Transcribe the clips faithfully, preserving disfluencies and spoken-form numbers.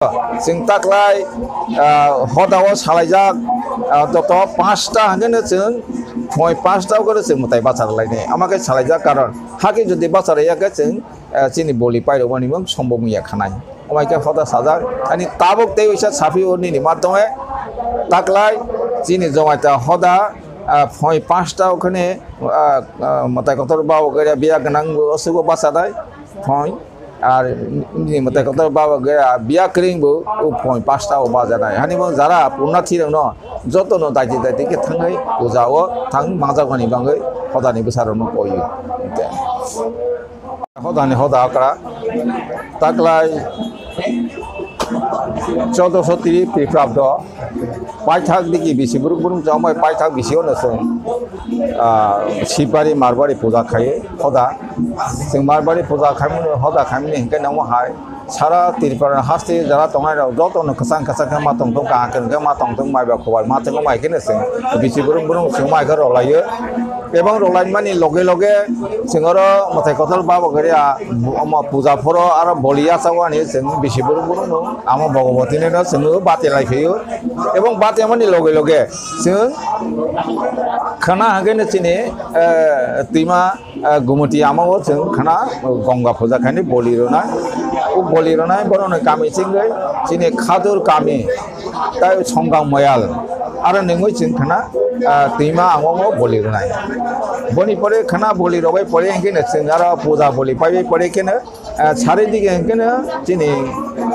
Chwng taklai, ah, hoda o salaijak, ah, joto panchta hwnkhe no chwng phoi panchta o khe chwng mwtai bachar lainai. Ama khe salaijak karon hakhe jodi bachar ya khe chwng, ah, chini boli pairok mani mung sombong ya khanai. Amai khe hoda sajak ani tabuk tei uisa sapi o nini mar tonge taklai chini jomaita hoda, ah, phoi panchta o khene, ah, ah, mwtai kotor ba o khe biya gwnang bo osugo bachadai phoi. Ar nini mwtai kotor baba gaya biya kring bo o phoi panchta o bajanai. Hani bo jara purna thirok no joto no daiti daiti khe thangwi puja o thang mangjak mani bangwi hodani bwsa rok no koi. Hodani hoda okra taklai chodosho tiri priprabdo. Paithak digi bisi burung burung jomai paithak bisi ono chwng, ah, sibari marbari puja khai hoda. Chwng marbari puja khaimani hoda khaimani hinkhe nangma hai sara Tripura haste jara tongnai rok joto no kwchang kwchang khe ma tongthok kaham khe ma tongthok mai ba khobar ma tongthok mai khe no chwng bisi burung burung chwng mai khe rolaio. Ebong rolaimani loge loge chwng oro mwtai kotor baba gari a omo puja phoro aro boli yachao ani chwng bisi burung burung no amo Bhagavati no chwng bati lai phaio. Ebong bati mani loge loge chwng khana hagene chini, eh, twima, eh, Gumoti ama o chwng khana Ganga puja khaini boli rwnai. O boli rwnai borok ni kami chingwi chini Khadur kami tai Songgang Moyal aro nungwi chwng khana, ah, twima ang o boli rwnai. Boni pore khana boli rwbai pore hwnkhe no chwng aro puja boli paibai pore khe no, ah, sari dige hwnkhe no chini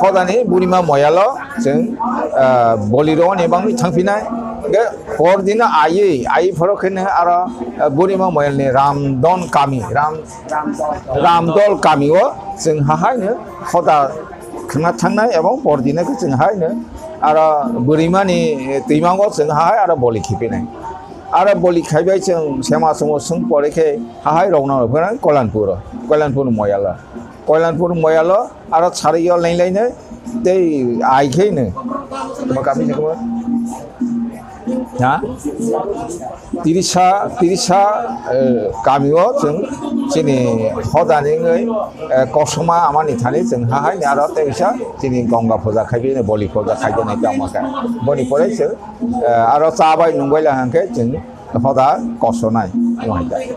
hodani Burima Moyalo chwng, ah, boli rwani bangwi thangphinai. Hwnkhe por dino aywi, aywi phoro khe no aro, ah, Burima Moyalni Ramdon kami, Ram, Ramdol kami o chwng hahaino hoda khna thangnai ebong por dino khe chwng haino aro bwrwimani twimango chwng hahai aro boli khipinai. Aro boli khaibai chwng sema chwngno swng pore khe hahai rokno phano Koilanpuro, Koilanpur Moyalo, Koilanpur Moyalo aro sario lenglaino tei ai khe no. Tamo kami ni khobor? Ha? Tirisa, tirisa, eh, kamio chwng chini hodani wngwi, eh, koksoma amani thani chwng hahai ni aro tei kisa chini Ganga puja khaibi boli puja khaijaknai tamo khe. Boni pore chwng, eh, aro cha bai nung bai la hwnkhe chwng hoda kosonai. Omo hai khe.